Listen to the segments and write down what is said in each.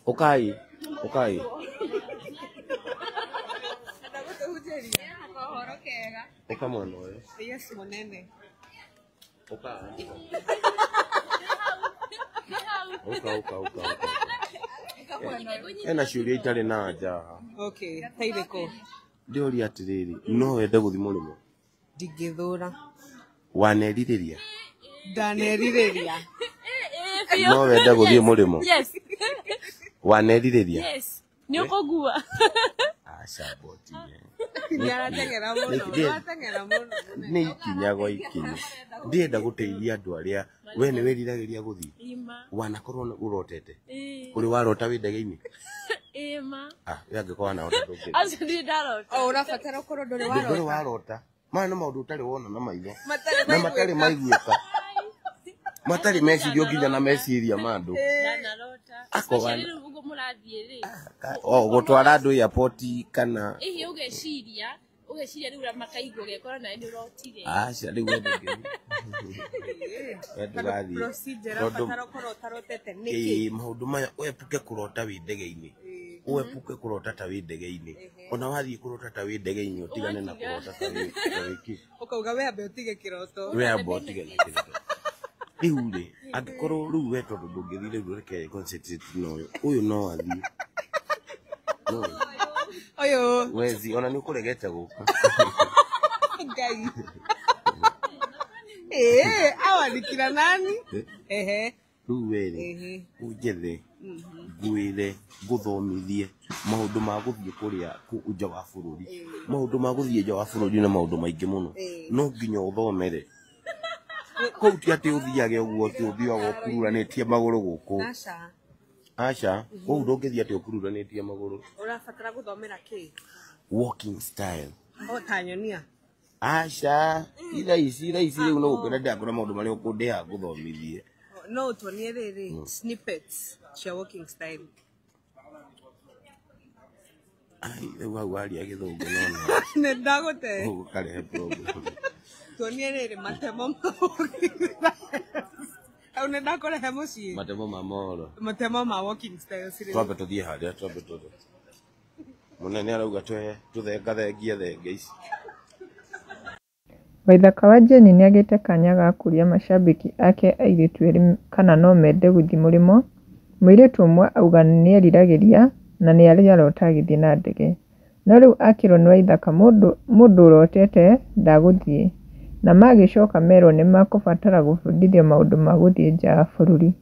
Ũkai, ũkai. Kohoro kega. Ũka mwena ũyũ. Yes, mũnene. Ũka. Ũka, ũka, ũka, ũka. Hena ciũria itarĩ na anja haha. Okay, ta irĩkũ? Ndĩũria atĩrĩrĩ, no wende gũthiĩ mũrĩmo? Ndingĩthũra. Wanerirĩria? Ndanerirĩria. No wende gũthiĩ mũrĩmo? Yes. Wanerirĩria? Yes. Nĩ ũkũgua. Aca boti. Nĩarateng'era mũno. Nĩarateng'era mũno. Nĩ ikinya gwa ikinya. Ndĩrenda gũteithia andũ arĩa we nĩ wĩriragĩria gũthiĩ. Ima. Wanakorwo ũrotete? Ĩĩ. Ũrĩ warota wĩ ndege-inĩ? Ĩma. Ah, we angĩkorwo wanarota ndũngĩthiĩ. Acio ndirĩ ndarota. O ũrabatara ũkorwo ndũrĩ Ndũrĩ warota. warota. Maya nĩ maũndũ ũtarĩ wona na maitho. Matarĩ Na matarĩ maiguĩka. maiguĩka. Matarĩ mecirio nginya na meciria ma andũ. Ndanarota. Ako Especially rĩu ũguo mũrathiĩ rĩ. O gũtwara andũ airport kana Ĩhĩ ũgeciria, ũgeciria rĩu ũrĩa makaigua ũgekora nawe nĩ ũrotire. aca rĩu we ndũngĩthiĩ. We ndũgathiĩ. Procedure Tondũ ĩrabatara ũkorwo ũtarotete nĩkĩ? ĩĩ maũndũ maya ũepuke kũrota wĩ ndege-inĩ. Ũepuke kũrota ta wĩ ndege-inĩ. Ona wathiĩ kũrota ta wĩ ndege-inĩ ũtigane na kũrota ta wĩ ta wĩ kĩ. Ũkauga we ambe ũtige kĩroto. We amba ũtige na kĩroto. Rĩu rĩ, angĩkorwo rĩu we tondũ ndũngĩthiĩ rĩu reke concentrate na ũyũ. Ũyũ no athiĩ. No. Ũyũ. Wezi ona nĩ ũkũregete gũka. Ngai. Ĩĩ, awa ni kina nani? Ehe. Rĩu we rĩ, Ehe. ũnjethe ngwĩre ngũthomithie maũndũ ma gũthiĩ kũrĩa nja wa bũrũri. Maũndũ ma gũthiĩ nja wa bũrũri nĩ maũndũ maingĩ mũno. No nginya ũthomere. Kũu ti atĩ ũthiage ũguo atĩ ũthiaga ũkururanĩtie magũrũ gũkũ. Aca. Aca, kũu ndũngĩthiĩ atĩ ũkururanĩtie magũrũ. Ũrabatara gũthomera kĩ? Walking style. O ta nyonia. Aca, thaa ici thaa ici rĩu no gũkwĩra ndĩrakwĩra maũndũ marĩa ũkũndĩha ngũthomithie. No ũtuonie rĩrĩ snippets cia walking style. Ai, rĩu hau waria gĩthũngũ nona Nĩ ndagũte. ũkarehe problem. Tuonie rĩrĩ matemo ma walking styles. Hau nĩ ndakũrehe mũciĩ. Matemo ma mohoro. Matemo ma walking styles rĩu. Twambe tũthiĩ harĩa twambe tũthiĩ. Mũnene arauga tũthengathengie thenge ici. Waithaka wa Jane nĩagĩte kanya ga kũria macambĩki ake airĩtu erĩ kana no mende gũthiĩ mũrĩmo, mũirĩtu ũmwe auga nĩeriragĩria na nĩarĩ arota agĩthiĩ na ndege, no rĩu akĩrwo nĩ Waithaka mũndũ ũrotete ndagũthiĩ, na magĩcoka merwo nĩmekũbatara gũbundithio maũndũ ma gũthiĩ nja wa bũrũri.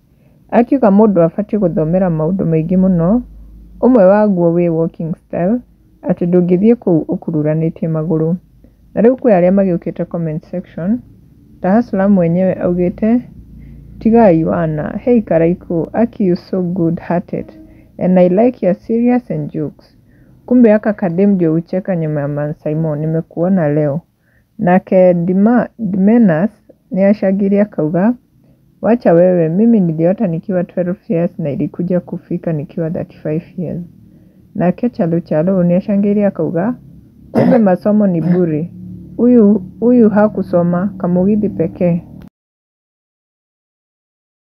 Akiuga mũndũ abatiĩ gũthomera maũndũ maingĩ mũno, ũmwe waguo wĩ walking style, atĩ ndũngĩthiĩ kũu ũkururanĩtie magũrũ. Na rĩu kwĩ arĩa magĩũkĩte comment section ta Hustler mwenyewe augĩte tigai wana hey Karaikũ aki you so good hearted and I like your serious and jokes kumbe aka kadem ndio hucheka nyuma ya Man Simon nimekuona leo. Nake Dimenas nĩacangĩire akauga wacha wewe mimi niliota nikiwa 12 years na ilikuja kufika nikiwa 35 years. Nake Chalo Chalo nĩacangĩire akauga kumbe masomo ni bure huyu hakusoma kamugithi pekee.